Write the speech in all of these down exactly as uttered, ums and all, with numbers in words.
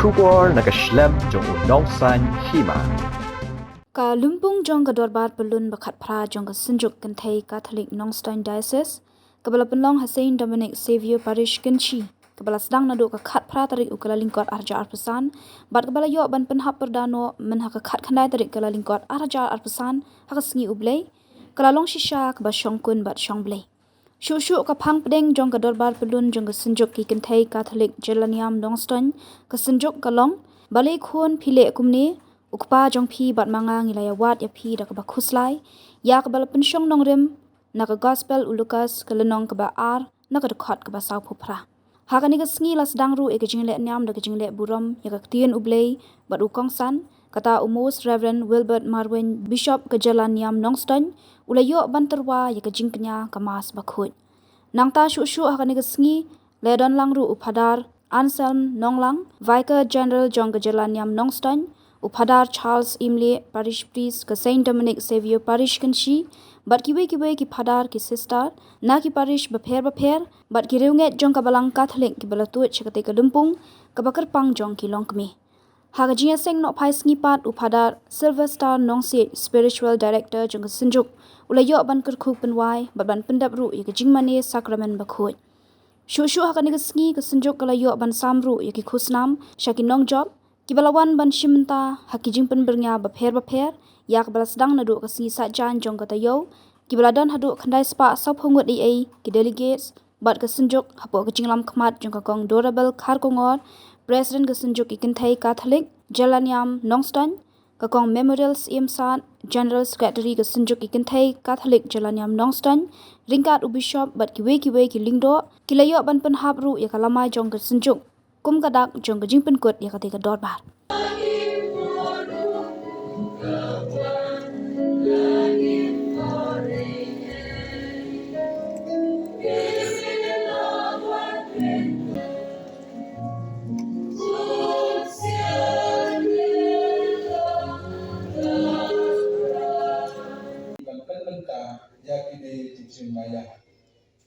Khubor na ka shlem jong u Nongsaiñ Hima. Ka lympung jong ka dorbar pyllun ba khatphra jong ka Synjuk Kynthei Katholik Nongstoiñ Diocese, kaba la pynlong ha Saint Dominic Xavier Parish Kynshi, kaba la sdang naduh ka khatphra tarik u Kyllalyngkot arhajar arphew san, bad kaba la ïoh ban pynhap pyrda noh mynha ka khatkhyndai tarik Kyllalyngkot arhajar arphew san, ha ka sngi U Blei, ka la long shisha kaba shongkun bad shongblei. Shuh shuh ka phang pdeng jong ka dorbar pyllun jong ka Synjuk ki Kynthei Katholik Jyllaniam Nongstoiñ, ka Synjuk ka long: Balei khun phi leh kumne? U Kpa jong phi bad ma nga ngi la ïawad ïa phi da kaba khuslai, ïa kaba la pynshong nongrim na ka Gospel u Lukas, ka lynnong kaba ar, na ka dkhot kaba sawphew phra. Ha kane ka sngi la sdang ruh ïa ka jingleh niam da ka jingleh burom ïa ka Ktien U Blei bad u kongsan, kata u Most Reverend Wilbert Marwein, Bishop ka Jyllaniam Nongstoiñ, u la ïoh ban tyrwa ïa ka jingkñia ka Mass bakhuid. Nangta shuh shuh ha kane ka sngi la ïadon lang ruh u Phadar Anselm Nonglang, Vicar General jong ka Jyllaniam Nongstoiñ, u Phadar Charles Imlieh, Parish Priest ka Saint Dominic Xavier Parish Kynshi, bad kiwei kiwei ki Phadar ki Sister na ki parish bapher bapher, bad ki riewngeit jong ka Balang Katholik kiba la tuid sha katei ka lympung kaba kyrpang jong ki longkmie. Ha ka jingïaseng nohphai sngi pat, u Phadar Sylvester Nongsiej, Spiritual Director jong ka Synjuk, u la ïoh ban kyrkhu pynwai bad ban pyndep ruh ïa ka jingmane Sakramen bakhuid. Shuh shuh ha kane ka sngi ka Synjuk ka la ïoh ban sam ruh ïa ki khusnam sha ki nongjop kiba la wan ban shim bynta ha ki jingpynbyrngia bapher bapher, ïa kaba la sdang naduh ka sngi Saitjaiñ jong ka taïew, kiba la don haduh khyndai spah sawphew ngut eiei ki delegates, bad ka Synjuk hapoh ka jinglam khmat jong ka Kong Dorabel Kharkongor, President ka Synjuk ki Kynthei Katholik Jyllaniam Nongstoiñ, ka Kong Memorial Syiem Sad, General Secretary ka Synjuk ki Kynthei Katholik Jyllaniam Nongstoiñ, ryngkat u Bishop bad kiwei kiwei ki lyngdoh, ki la ïoh ban pynhap ruh ïa ka lamai jong ka Synjuk kum ka dak jong ka jingpynkut ïa katei ka dorbar. Ban pynmynta ïa kine ki jingmaya.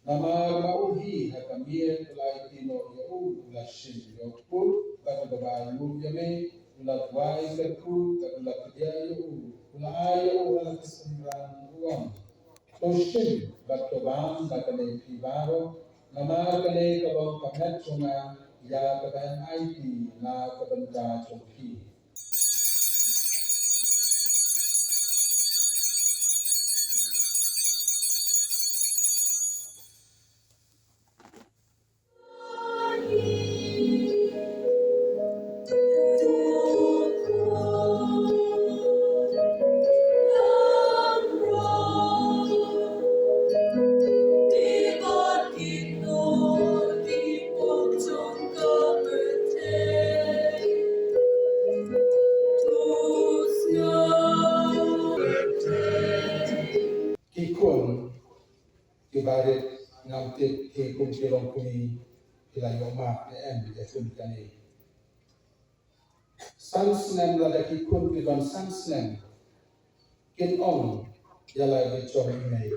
Namar ma u hi ha ka miet u la aiti noh ïa u, u la shim ïa u, bad uba bai mut ïa me u la duwai kyrkhu, bad u la pdiang ïa u, u la ai ïa u ha la ka synran, u ong: To shim bad to bam da kane phi baroh, namar kane ka long ka met jong nga, ïa kaba ngan aiti na ka bynta jong phi. Ki khun, ki barit, ngam tip ki khun ki long kine, ki la ïoh map ne em ïa kum kane. San snem, lada ki khun ki don san snem, kin ong ïa la ki jong i mei: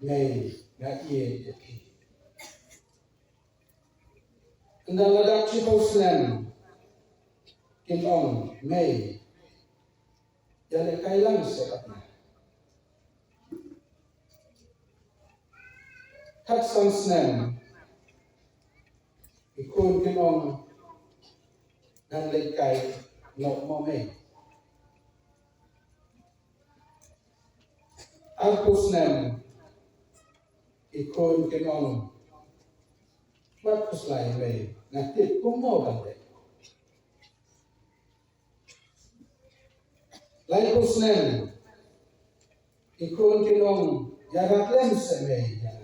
Mei, nga ïeit ïa phi. Ynda la dap shiphew snem, kin ong: Mei, ïa lehkai lang seh pat na. Khatsan snem, ki khun kin ong: Ngan lehkai noh mo mei. Arphew snem, ki khun kin ong: Wat khuslai mei, nga tip kumno ban leh. Laiphew snem, ki khun kin ong: Ïarat lem seh mei ïa nga.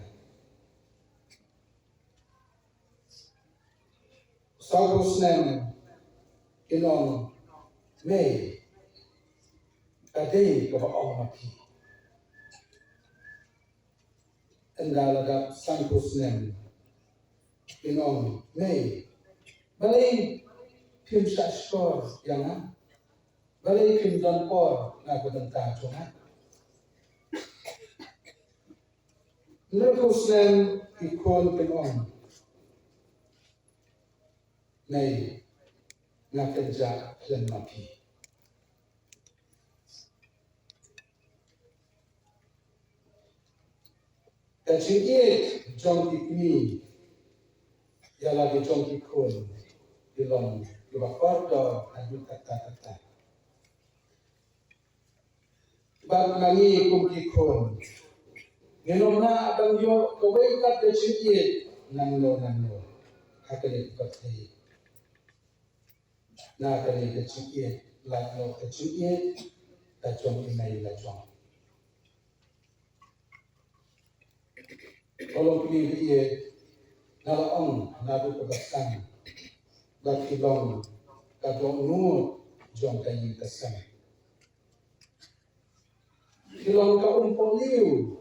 Sawphew snem, kin ong: Mei, ka dei kaba ong ma phi. Ynda la dap sanphew snem, kin ong: Mei, balei phim shah shkor ïa nga? Balei phim don por na ka bynta jong nga? Hynriewphew snem, ki khun kin ong: Mei, nga kynjah khlem ma phi. Ka jingïeit jong ki kmie ïa la ki jong ki khun ki long kiba kordor haduh katta katta. Bad ma ngi kum ki khun, ngin ym lah ban ïoh kawei pat ka jingïeit nangno nangno ha kane ka pyrthei. Na kane ka jingïeit, lait noh ka jingïeit ka jong i mei la jong. Ko long kmie ba ïeit, nga la ong naduh kaba sdang ba phi long ka dohnud jong ka ïing ka sem. Phi long ka umpohliew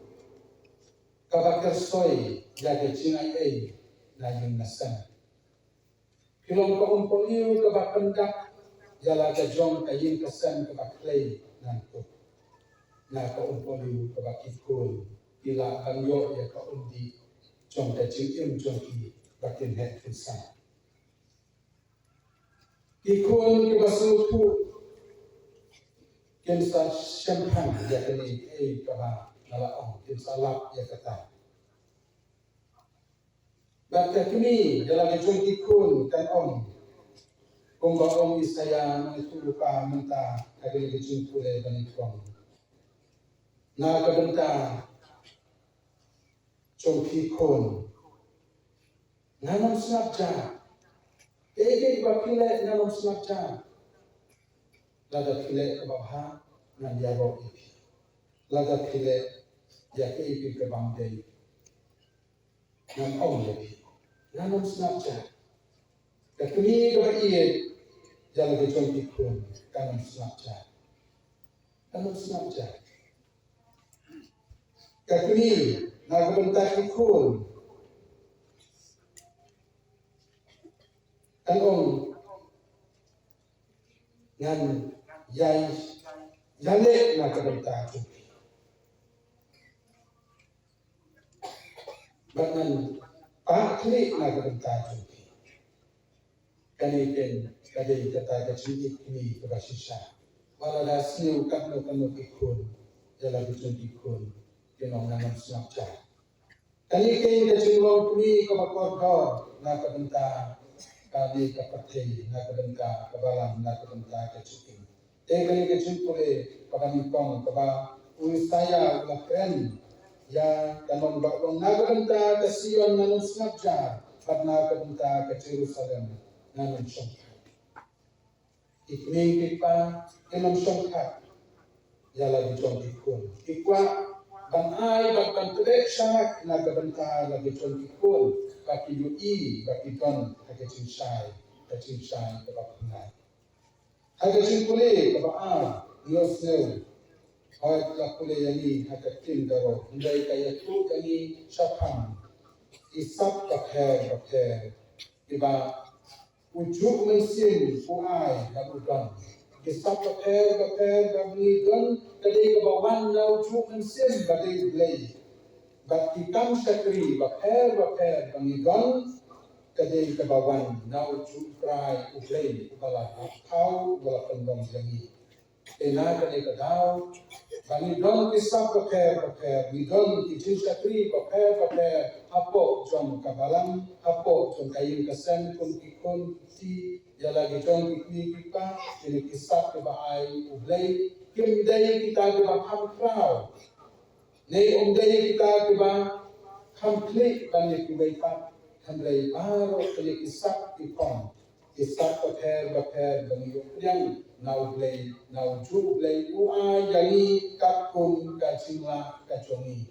kaba kyrsoi ïa ka jingaiei na ïing na sem. Phi long ka umpohliew kaba pyndap ïa la ka jong ka ïing ka sem kaba khlei nangkut. Na ka umpohliew kaba ki khun ki lah ban ïoh ïa ka umdih jong ka jingim jong ki ba kin heh kin san. Ki khun kiba sngewthuh kim sa shemphang ïa kane kaei kaba nga la ong, kim sa lap ïa kata. Bad ka kmie ïa la ka jong ki khun kan ong kumba ong Isaïah, nongïathuhlypa mynta ha kane ka jingpule ba nyngkong. Na ka bynta jong phi khun, ngan ym sngap jah. Kaei kaei ba phi leh ngan ym sngap jah. Lada phi leh kaba bha ngan ïaroh ïa phi. Lada phi leh ïa kaei kaei kaba ym dei ngan ong ïa phi. Ngan ym sngap jah. Ka kmie kaba ïeit ïa la ka jong ki khun kan ym sngap jah. Kan ym sngap jah. Ka kmie na ka bynta ki khun kan ong ngan ïai ïaleh na ka bynta jong phi. Bad ngan pah khlieh na ka bynta jong phi. Kane keiñ ka dei kata ka jingïeit kmie kaba shisha. Wat lada sniew katno katno ki khun ïa la ki jong ki khun, ki nongnan sngap jah. Kane keiñ ka jinglong kmie kaba kordor na ka bynta kane ka pyrthei, na ka bynta ka balang, na ka bynta ka jingim. Te kane ka jingpule kaba nyngkong kaba u Isaïah u la kren ïa ka long ba u ong na ka bynta ka Sion ngan ym sngap jah bad na ka bynta ka Jerusalem ngan ym shongkhat. Ki kmie ki kpa kin ym shongkhat ïa la ki jong ki khun. Ki kwah ban ai bad ban tbeh sharak na ka bynta la ki jong ki khun ba ki ïohi ba ki don ha ka jingshai, ka jingshai kaba pynlait. Ha ka jingpule kaba ar, ngi ïohsngew, hooid la pule ïa ngi ha ka ktien Garo, hynrei ka ïathuh ïa ngi shaphang ki sap bapher bapher kiba u juh mynsiem u ai bad u don. Ki sap bapher bapher ba ngi don ka dei kaba wan na u juh mynsiem ba dei U Blei. Bad ki kam shakri bapher bapher ba ngi don ka dei kaba wan na u juh trai U Blei uba la thaw, uba la pynlong ïa ngi. Te na kane ka daw ba ngi don ki sap bapher bapher, ngi don ki jingshakri bapher bapher hapoh jong ka balang, hapoh jong ka ïing ka sem, kum ki khun ki kti ïa la ki jong ki kmie ki kpa. Kine ki sap kiba ai U Blei kim dei kita kiba kham khraw. Ne ym dei kita kiba kham khlieh ban ïa kiwei pat, hynrei baroh kine ki sap ki phong, ki sap bapher bapher ba ngi ïoh pdiang na U Blei, na u juh U Blei u ai ïa ngi katkum ka jinglah ka jong ngi.